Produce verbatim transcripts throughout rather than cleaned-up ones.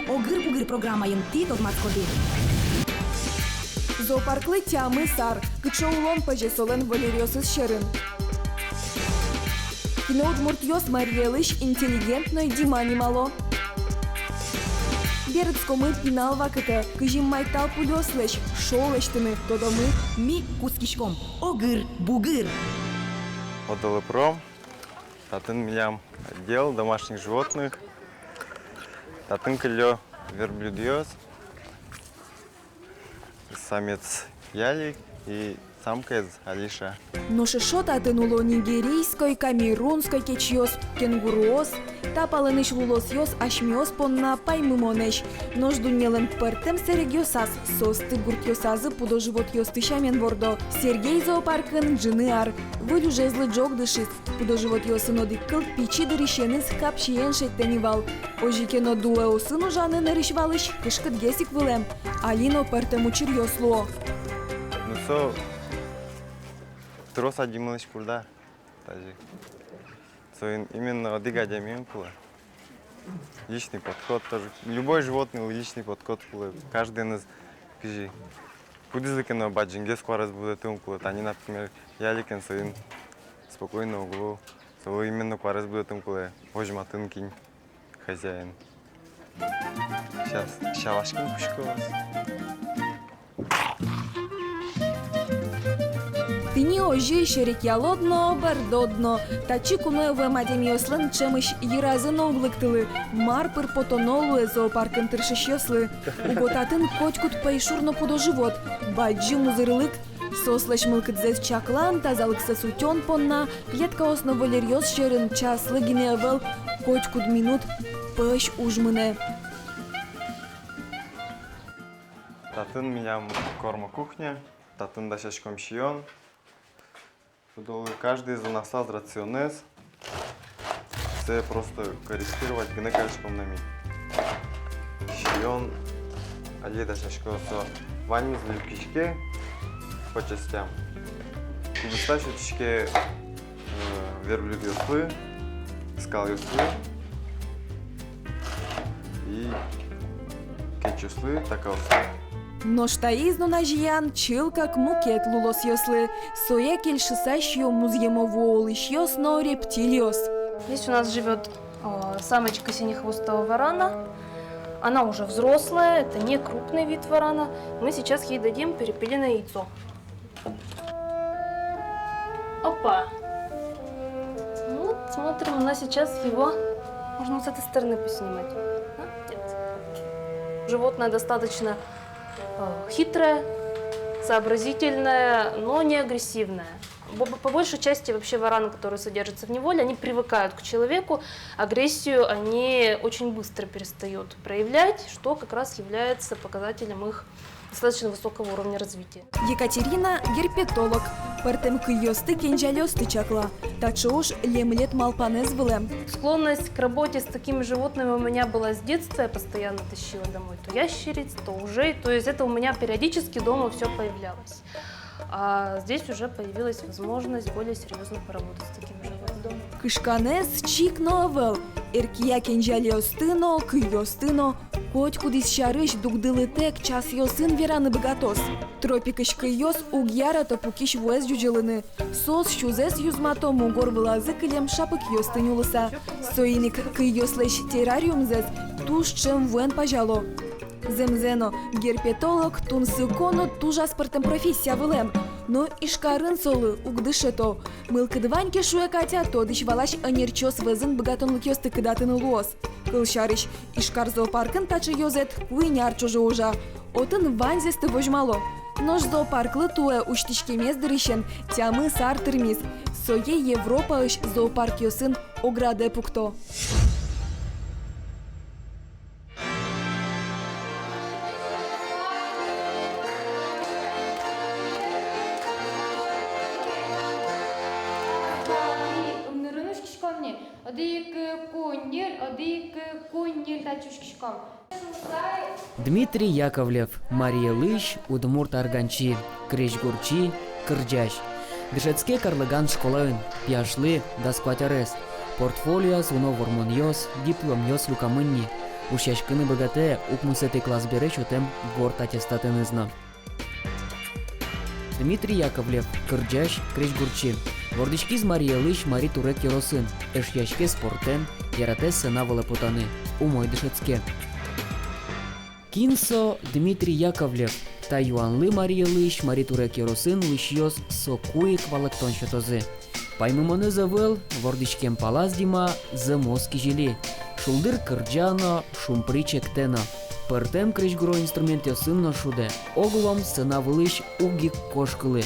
«Огыр-бугыр» программаын тӥ тодматскоды. Зоопарклы тямыс ар, кыӵе улон пӧзе солэн вольеръёсыз сьӧрын. Кинэ удмуртъёс Марий Элысь интеллигентной Дима нимало. Берытскомы пинал вакытэ, кызьы майтал пульыослэсь шоу лэсьтыны, тодомы. Ми кутскиськом. Огыр-бугыр. Одолыпром. Татын милям отдел домашних животных. Татын кыллё верблюдъёс. Самец Ялик и самкаез Алиша. Нош эшшо татын уло нигерийской, камерунской кечъёс, кенгуруос. Та палэнысь лулосъёс асьмеос понна паймымонэсь. Нош дуннелэн пӧртэм сэрегъёсаз соосты гуртъёсазы пудо животъёсты сямен вордо. Сергей зоопаркын ӝыны ар. Выль ужезлы ӝог дышиз. Пудо животъёсын одӥг кыл пичи дырысеныз капчиен шедьтэ ни вал. Озьы ке но дуэосын ужаны нырысь валысь кышкытгес ик вылэм. Али но пӧртэм учыръёс луо. Ну, со трос адямилэсь курда, тазьы. Соин именно одӥг адями ум кулэ. Личный подход тоже. Любой животный личный подход кулэ. Каждыеныз кызьы. Кудӥзлы ке но бадӟымгес куарез будэтыны кулэ. Тани, например, Яликен соин спокойно уг лу. Солы именно куарез будэтыны кулэ. Возьматыны кин хозяин. Сейчас сяласькыны кутскоз. Тӥни озьы серекъялод но, бӧрдод но. Татчы куное вуэм адямиослэн ӵемысь йыразы но уг лыктылы. Мар пыр потоно луэ зоопаркын тыршисьёслы. Уго татын котькуд пӧйшур но пудо живот. Бадӟым узырлык. Соослэсь мылкыдзэс чаклан, тазалыксэс утён понна клеткаос но вольеръёс сьӧрын часлы гинэ ӧвӧл, котькуд минут пӧсь уж мынэ. Татын милям кормокухня, татын дасяськом сиён. Кудолы каждый зонасаз рационэз. Сое просто корректировать гинэ кариськом на ми. Сиён али дасясько, со ваньмыз люкиське по частям. Кубиста сётӥське, э, верблюдъёслы, скалъёслы и кечъёслы, такаослы. Нош таиз нуназеян чылкак мукет лулосъёслы. Сое кельшыса сиё музъемо вуо улӥсьёс но рептилиос. Здесь у нас живёт, э, самочка синехвостого варана. Она уже взрослая, это не крупный вид варана. Мы сейчас ей дадим перепелиное яйцо. Опа! Вот, смотрим, у нас сейчас его... Можно с этой стороны поснимать. А? Нет. Животное достаточно, э, хитрое, сообразительное, но не агрессивное. Бо-, по большей части вообще вараны, которые содержатся в неволе, они привыкают к человеку, агрессию они очень быстро перестают проявлять, что как раз является показателем их достаточно высокого уровня развития. Екатерина — герпетолог. Пӧртэм кыйёсты, кенӟалъёсты чакла. Таӵе уж лемлет малпанэз вылэм. Склонность к работе с такими животными у меня была с детства. Я постоянно тащила домой то ящериц, то ужей. То есть это у меня периодически дома всё появлялось. А здесь уже появилась возможность более серьёзно поработать с таким животным. Кышканэз чик но ӧвӧл. Эркия кенӟалъёсты но, кыйёсты но. Котькудӥз сярысь дугдылытэк часъёсын вераны быгатоз. Тропикысь кыйёс уг ярато пукись вуэз ӟуӟылыны. Соос сюзэс юзмато мугор вылазы кылем шапыкъёсты нюлыса. Соин ик кыйёслэсь террариумзэс туж ӵем вуэн пазяло. Зэмзэ но, герпетолог тунсыко но туж аспӧртэм профессия вылэм. Но Ижкарын солы уг дышето. Мылкыд вань ке, шуэ Катя, тодӥсь-валась ӧнерчиос вӧзын быгатонлыкъёсты кыдатыны луоз. Кылсярысь, Ижкар зоопаркын таӵе ёзэт куинь ар ӵоже ужа. Отын ваньзэсты возьмало. Нош зоопарклы туэ усьтӥськемез дырысен тямыс ар тырмиз. Сое Европаысь зоопаркъёсын оградэ пукто. Ымнырын учкиськом ни. Одӥг, кык, куинь, ньыль, одӥг, кык, куинь, ньыль, татчы учкиськом. Дмитрий Яковлев, Марий Элысь удмурт арганчи, крезьгурчи, кырӟась. Дышетске Карлыган школаын, пияшлы дас куать арес. Портфолиояз уно вормонъёс, дипломъёс люкамын ни. Ушъяськыны быгатэ укмысэтӥ класс бере сётэм горд аттестатэныз но. Дмитрий Яковлев, кырӟась, крезьгурчи. Вордӥськиз Марий Элысь Мари Турэк ёросын, эшъяське спортэн, яратэ сцена вылэ потаны, умой дышетске. Кин со Дмитрий Яковлев? Та юанлы Марий Элысь Мари Турэк ёросын улӥсьёс соку ик валэктон сётозы. Паймымонэз ӧвӧл, вордӥськем палаз Дима зэмос кизили. Шулдыр кырӟа но, шумприч эктэ но. Пӧртэм крезьгуро инструментъёсын но шудэ. Оглом сцена вылысь уг ик кошкылы.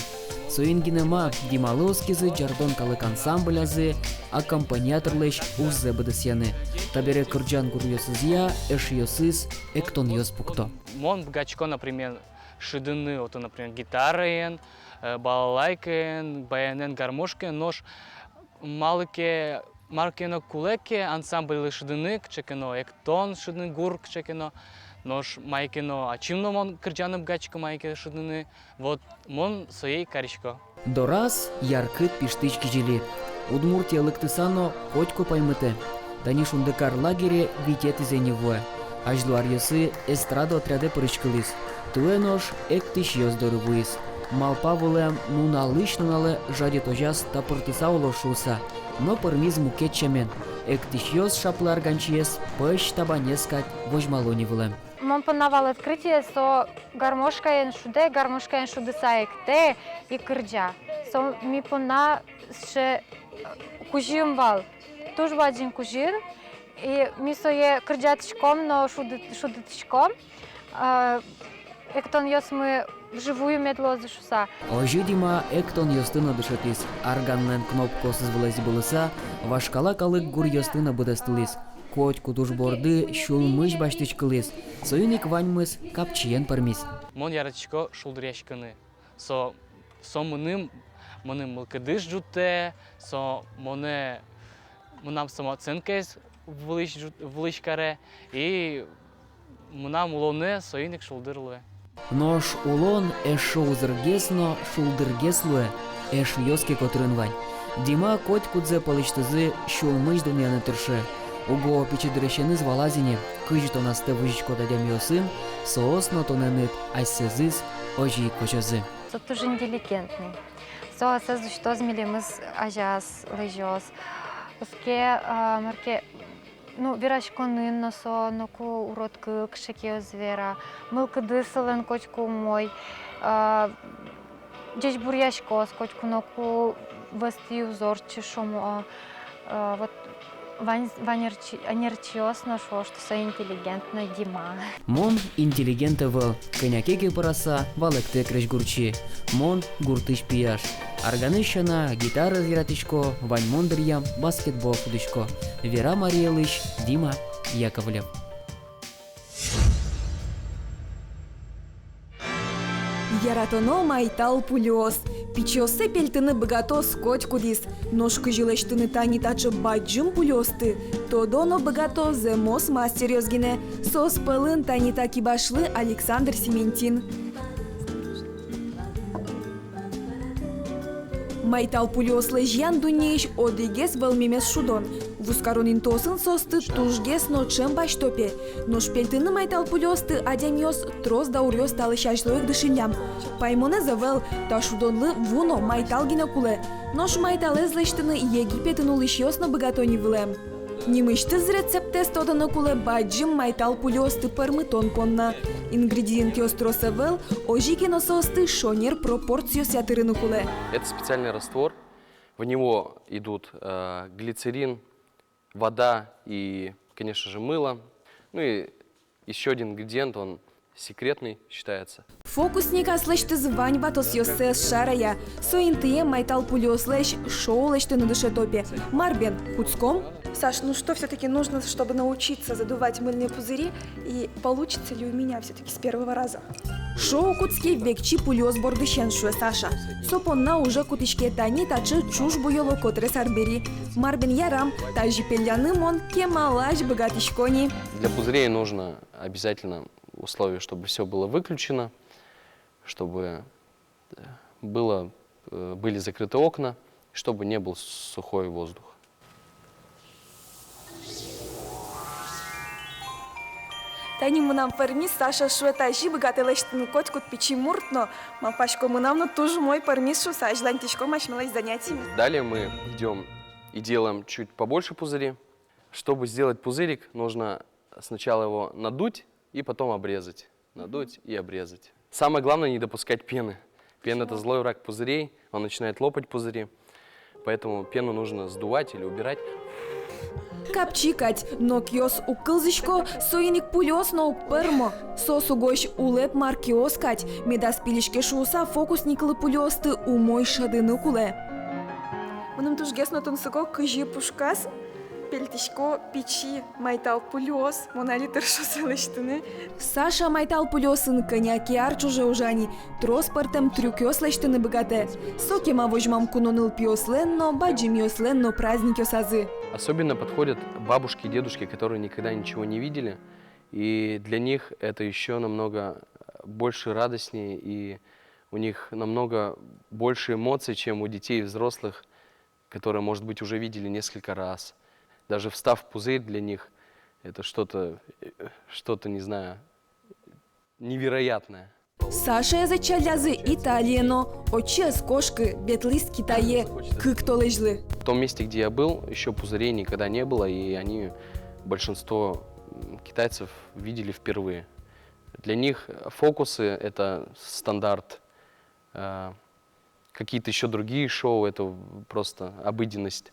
Соин гинэ ма, Дималы оскизы «Ӟардон» калык ансамблязы аккомпаниаторлэсь ужзэ быдэсъяны. Табере кырӟан гуръёсызъя эшъёсыз эктонъёс пукто. Мон быгатӥсько, например, шудыны, вот, например, гитараен, э, балалайкаен, баянэн, гармошкаен, нош малы ке, мар ке но кулэ ке ансамбльлы шудыны, кыӵе ке но эктон шудыны, гур кыӵе ке но, нош мае ке но ачим но мон кырӟаны быгатӥсько, мае ке шудыны, вот, мон сое ик карисько. Дораз яркыт пиштӥсь кизили. Удмуртие лыктыса но котьку паймытэ. Тани «Шундыкар» лагере витетӥзэ ини вуэ. Азьло аръёсы эстрада отрядэ пыриськылӥз. Туэ нош эктӥсьёс доры вуиз. Малпа вылэм нуналысь нуналэ жадьытозяз тапыртыса улоз шуыса. Но пӧрмиз мукет сямен. Эктӥсьёс шаплы арганчиез пӧсь табанез кадь возьмало ни вылэм. Мон понна вал открытие, со гармошкаен шудэ, гармошкаен шудыса эктэ и кырӟа. Со ми понна сыӵе, э, кузьым вал, туж бадӟым кузьым. И ми сое кырӟатӥськом но шуды-, шудытӥськом, э, эктонъёсмы вживую мед луозы шуыса. Озьы Дима эктонъёсты но дышетӥз, арганлэн кнопкаосыз вылэ зӥбылыса, вашкала калык гуръёсты но быдэстылӥз. Котькуд уж борды сюлмысь басьтӥськылӥз, соин ик ваньмыз капчиен пӧрмиз. Мон яратӥсько шулдыръяськыны. Со, со мыным, мыным мылкыдыз ӝутэ, со монэ, мынам самооценкаез вылысь ӝут-, вылысь каре, и мынам улонэ соин ик шулдыр луэ. Нош улон эшшо узыргес но шулдыргес луэ, эшъёс ке котырын вань. Дима котькудзэ пӧлысьтызы сюлмысь дунъяны тырше. Уго пичи дырысеныз валаз ини, кызьы тон астэ возиськод адямиосын, соос но тонэныд асьсэзыз озьы ик возёзы. Со туж интеллигентный. Со ӧсэз усьтоз милемыз азяз лэзёз. Оске, а, мар ке, ну, вераськонын но со ноку урод кыл кыӵе ке ӧз вера. Мылкыдыз солэн котьку умой. А, ӟечбуръяськоз котьку, ноку вӧзтӥ уз ортчы, шуом, а, а, вот вань, вань ӧнерчи-, ӧнерчиос но шуо, что со интеллигентный Дима. Мон интеллигент ӧвӧл, кӧня ке кепыраса валэктэ крезьгурчи. Мон гуртысь пияш. Арганэз сяна, гитараез яратӥсько, ваньмон дыръям баскетбол шудӥсько, вера Марий Элысь Дима Яковлев. Яратоно майтал пульыос. Пичиоссэ пельтыны быгатоз котькудӥз. Нош кызьы лэсьтыны тани таӵе бадӟым пульыосты, тодо но быгато зэмос мастеръёс гинэ. Соос пӧлын тани та кибашлы Александр Сементин. Майтал пульыос лэзьян дуннеысь одӥгез вӧлмемез шудон. Вузкарон интыосын соосты тужгес но ӵем басьто пе. Нош пельтыны майтал пульыосты адямиос трос дауръёс талэсь азьло ик дышиллям. Паймонэз ӧвӧл, та шудонлы ву но майтал гинэ кулэ. Нош майталэз лэсьтыны Египетын улӥсьёс но быгато ни вылэм. Нимысьтыз рецептэз тодыны кулэ бадӟым майтал пульыосты пӧрмытон понна. Ингредиентъёс трос ӧвӧл, озьы ке но соосты шонер пропорциосъя тырыны кулэ. Это специальный раствор. В него идут, э, глицерин, вода и, конечно же, мыло. Ну и ещё один ингредиент, он секретный считается. Фокусник аслэсьтыз вань ватосъёссэ ӧз шарая. Со интые майтал пульыослэсь шоу лэсьтыны дышето пе. Мар бен, кутском? Саш, ну что всё-таки нужно, чтобы научиться задувать мыльные пузыри? И получится ли у меня всё-таки с первого раза? Шоу кутске векчи пульыос бордысен, шуэ Саша. Со понна уже кутӥське тани таӵе ӵуж буёло котырес арбери. Мар бен ярам, тазьы пельтыны мон кемалась быгатӥсько ни. Для пузырей нужно обязательно условие, чтобы всё было выключено, чтобы, э, было, э, были закрыты окна, чтобы не был сухой воздух. Тани мынам пӧрмиз, Саша шуэ, тазьы быгатэ лэсьтыны котькуд пичи мурт но. Малпасько, мынам но туж умой пӧрмиз шуса, азьланьтӥськом асьмелэсь занятиемес. Далее мы идём и делаем чуть побольше пузыри. Чтобы сделать пузырик, нужно сначала его надуть и потом обрезать. Надуть и обрезать. Самое главное не допускать пены. Пена — это злой враг пузырей, он начинает лопать пузыри. Поэтому пену нужно сдувать или убирать. Капчи кадь, нокъёс уг кылзӥсько, соин ик пульос но уг пӧрмо. Соос угось улэп маркиос кадь, медаз пилиське шуса, фокусниклы пульосты умой шӧдыны кулэ. Мыным тужгес но тунсыко, кызьы пушказ пельтӥсько пичи майтал пульос, мон али тыршо сое лэсьтыны. Саша майтал пульосын кӧня ке ар ӵоже ужа ни, трос пӧртэм трюкъёс лэсьтыны быгатэ. Со кема возьмам куно нылпиослэн но, бадӟымъёслэн но праздникъёсазы. Особенно подходят бабушки и дедушки, которые никогда ничего не видели, и для них это ещё намного больше радостнее, и у них намного больше эмоций, чем у детей и взрослых, которые, может быть, уже видели несколько раз. Даже встав в пузырь, для них это что-то, э, что-то, не знаю, невероятное. Сашаез ӧтчаллязы Италие но, отчы ӧз кошкы, ветлӥз Китае, кык толэзьлы. В том месте, где я был, ещё пузырей никогда не было, и они, большинство, м, китайцев видели впервые. Для них, э, фокусы — это стандарт. Э, какие-то ещё другие шоу — это просто обыденность.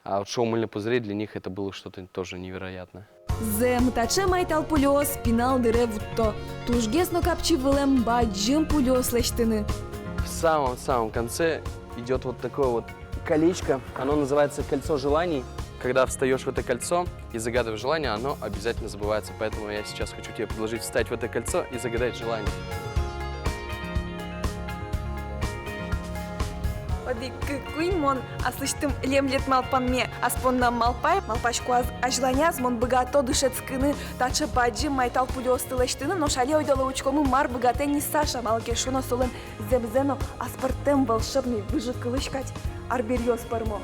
А вот шоу «Мыльный пузырь» для них это было что-то тоже невероятное. Зэм, таӵе майтал пульос пинал дыре вутто. Тужгес но капчи вылэм бадӟым пульос лэсьтыны. В самом-самом конце идёт вот такое вот колечко. Оно называется кольцо желаний. Когда встаёшь в это кольцо и загадываешь желание, оно обязательно сбывается. Поэтому я сейчас хочу тебе предложить встать в это кольцо и загадать желание. Одӥг, кык, куинь. Мон аслэсьтым лемлет малпанме ас понна малпай, малпасько, ас азьланяз мон быгато дышетскыны таӵе бадӟым майтал пульосты лэсьтыны. Нош али ойдолэ учкомы, мар быгатэ ни Саша, малы ке шуоно, солэн зэмзэ но аспӧртэм волшебной выжыкылысь кадь арбериос пӧрмо.